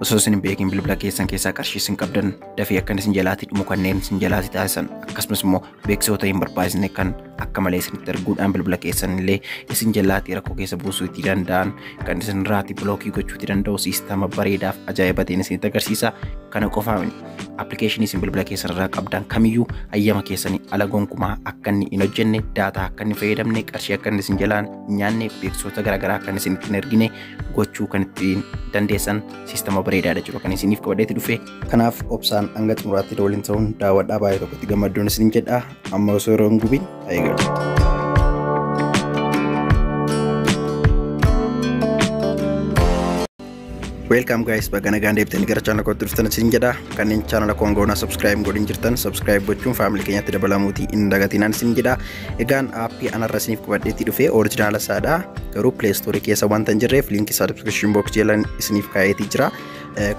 Osoo isin hin beekin bilbila keessan keessaa qarshii isin qabdan dafee akkan isin jalaatii dhumu kanneen isin jalaatii taasisan, akkasumas immoo beeksisoota hin barbaachisne kan akka malee isinitti erguudhaan bilbila keessan illee isin jalaatii rakkoo keessa buusuu itti danda'an kan isin irraatii block gochuu itti danda'u siistama bareedaaf ajaa'iba ta'een isinitti agarsiisa. Kana qofaa miti, appilikeeshinii isin bilbila keessan irraa qabdan kamiyyuu hayyama keessanii ala gonkumaa akka inni hin hojjenne, daataa akka inni fayyadamne, qarshii akka inni isin jalaan hin nyaanne, beeksisoota garaagaraa akka inni isinitti hin ergine gochuu kan ittiin dandeessan siistama bareedaadha jechuudha kan isiniif qabadheetti dhufe. Kanaaf obsaan hanga xumuraatti waliin ta'uun daawwadhaa, baay'ee tokkotti gammadduun isin jedha. Amma osoo yeroo hin gubin eegalu. Welcome guys, baga nagaan deebitanii gara channel kootti dhuftan isin jedha. Kanneen channel koo goonaa subscribe godhin jirtan, subscribe gochuun family keenyatti dabalamuutii hin dagatinaan isin jedha. Egaan aappii anarra isiniif qabadheetti dhufe original isaadha. Garuu Play Store keessa wanta hin jirreef liinkii isaa description box jala isiniif kaa'eetii jira.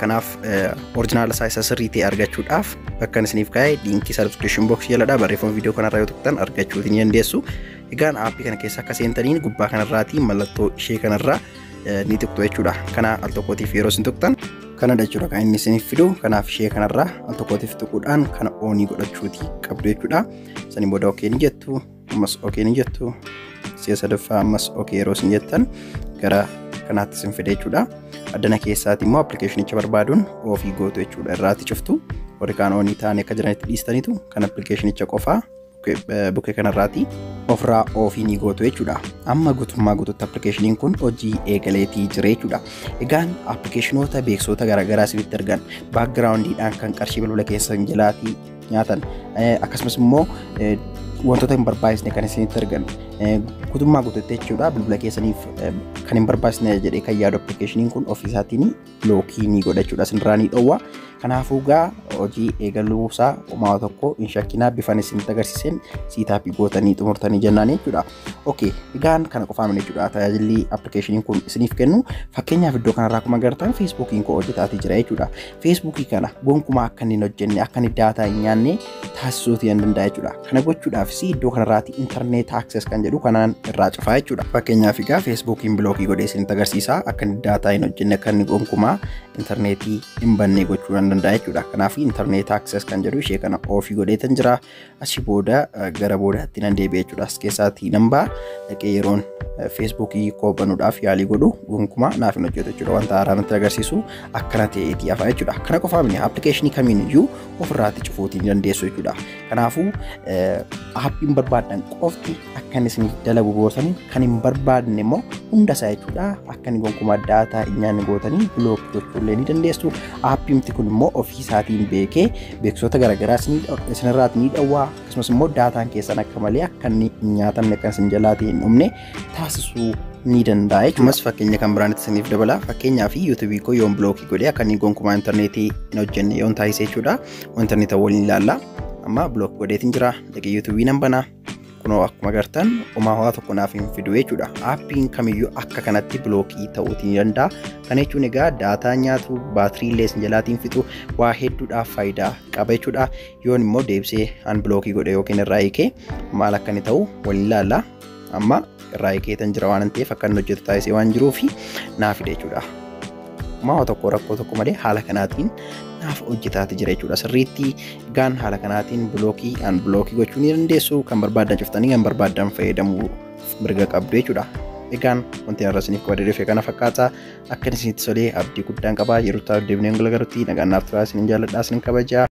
Kanaaf original isaa isa sirrii ta'e argachuudhaaf bakka isiniif kaa'e liinkii isaa description box jaladha. Barreeffama viidiyoo kanarraa yoo tuqxan argachuutii ni dandeessu. Egaan aappii kana keessa akka seentaniin gubbaa kanarraatii mallattoo ishee kanarraa ni tuqxu jechuudha. Kana al tokkootiif yeroo isin tuqxan kanadha jechuudha kan inni isiniif fidu. Kanaaf ishee kanarraa al tokkootiif tuquudhaan kana on godhachuutii qabdu jechuudha. Saniin booda okay ni jettu, ammas okay ni jettu, si'a sadaffaa ammas okay yeroo isin jettan gara kanaatti isin fide jechuudha. Addana keessaati immoo appilikeeshinicha barbaaduun off gootu jechuudha. Irraatti cuftu, warri kaan on ta'anii akka jiranitti dhiistaniitu kan appilikeeshinicha qofaa bukkee kanarraati ofirraa off ni gootu jechuudha. Amma guutummaa guututti appilikeeshiniin kun hojii eegaleetii jira jechuudha. Egaan appilikeeshinoota beeksisoota garaagaraa isinitti ergan, backgroundiidhaan kan qarshii bilbila keessan jalaatii nyaatan, akkasumas immoo wantoota hin barbaachisne kan isinitti ergan, guutummaa guututti jechuudha bilbila keessaniif kan hin barbaachisne jedhee kan yaadu appilikeeshiniin kun ofiisaatiin block ni godha jechuudha, isinirraa ni dhowwa. Kanaafuu gaa hojii eegaluusaa homaa tokko hin shakkinaa, bifan isinitti agarsiiseen setup gootanii xumurtanii jennaan jechuudha. Okay, egaan kana qofaa miti jechuudha tajaajilli appilikeeshiniin kun isiniif kennu. Fakkeenyaaf iddoo kanarraa akkuma agartan Feesbuukiin koo hojjetaatii jira jechuudha. Feesbuukii kana gonkumaa akka inni hin hojjenne, akka inni daataa hin nyaanne taasisuutii hin danda'a jechuudha. Kana gochuudhaafis iddoo kanarraati internet access kan jedhu kanaan irraa cufaa jechuudha. Fakkeenyaaf egaa Feesbuukiin block godhee isinitti agarsiisa, akka inni daataa hin hojjenne, akka inni gonkumaa intarneetii hin banne gochuu nan danda'a jechuudha. Kanaaf internet access kan jedhu ishee kana off godheetan jira. Achi booda gara boodaatti nan deebi'e jechuudha. As keessaatii nan ba'a, dhaqee yeroon Feesbuukii koo banuudhaaf yaalii godhu gonkumaa naaf hin hojjetu jechuudha. Wanta haaraa natti agarsiisu akkana ta'eetii hafa jechuudha. Kana qofaa miti, appilikeeshinii kamiin iyyuu ofirraatti cufuutii ni dandeessu jechuudha. Kanaafuu aappiin barbaadan qofti akka inni isiniif dalagu gootanii, kan hin barbaadne immoo hunda isaa jechuudha akka inni gonkumaa daataa hin nyaanne gootanii block gochuullee ni dandeessu. Aappiin kun immoo ofii isaatiin beekee beeksisoota garaagaraa isinirraati ni dhowwaa, akkasumas immoo daataan keessan akka malee akka inni hin nyaatamne, akka isin jalaatii hin dhumne taasisuu ni danda'a jechuudha. Ammas fakkeenya kan biraan isiniif dabala. Fakkeenyaaf yuutuubii koo yoon block godhee akka inni gonkumaa intarneetii hin hojjenne yoon taasise jechuudha. Intarneeta waliin ilaalla. Amma block godheetiin jira. Dhaqee yuutuubii nan banaa. Kunoo akkuma agartan homaa waa tokko naaf hin fidu jechuudha. Aappiin kamiyyuu akka kanatti block ta'uutii ni danda'a. Kana jechuun egaa daataa nyaatu, baatirii illee isin jalaatiin fixu, waa hedduudhaaf faayidaa qaba jechuudha. Yoon immoo deebisee an block godhe yookiin irraa hiikee maal akka inni ta'u waliin ilaalla. Amma irraa hiikeetan jira waan ta'eef akka inni hojjetu taasisee waan jiruuf naaf fide jechuudha. Homaa tokko rakkoo tokko malee haala kanaatiin naaf hojjetaati jira jechuudha. Sirriitti egaan haala kanaatiin block an block gochuu ni dandeessu. Kan barbaadan cuftanii kan barbaadan fayyadamuu mirga qabdu jechuudha. Egaan wanti har'a isiniif qabadee dhufe kana fakkaata. Akka isinitti tolee abdii guddaan qaba. Yeroo taa'u deebinee galutti nagaan naaf turaa, isinin jaalladha, isinin kabajaa.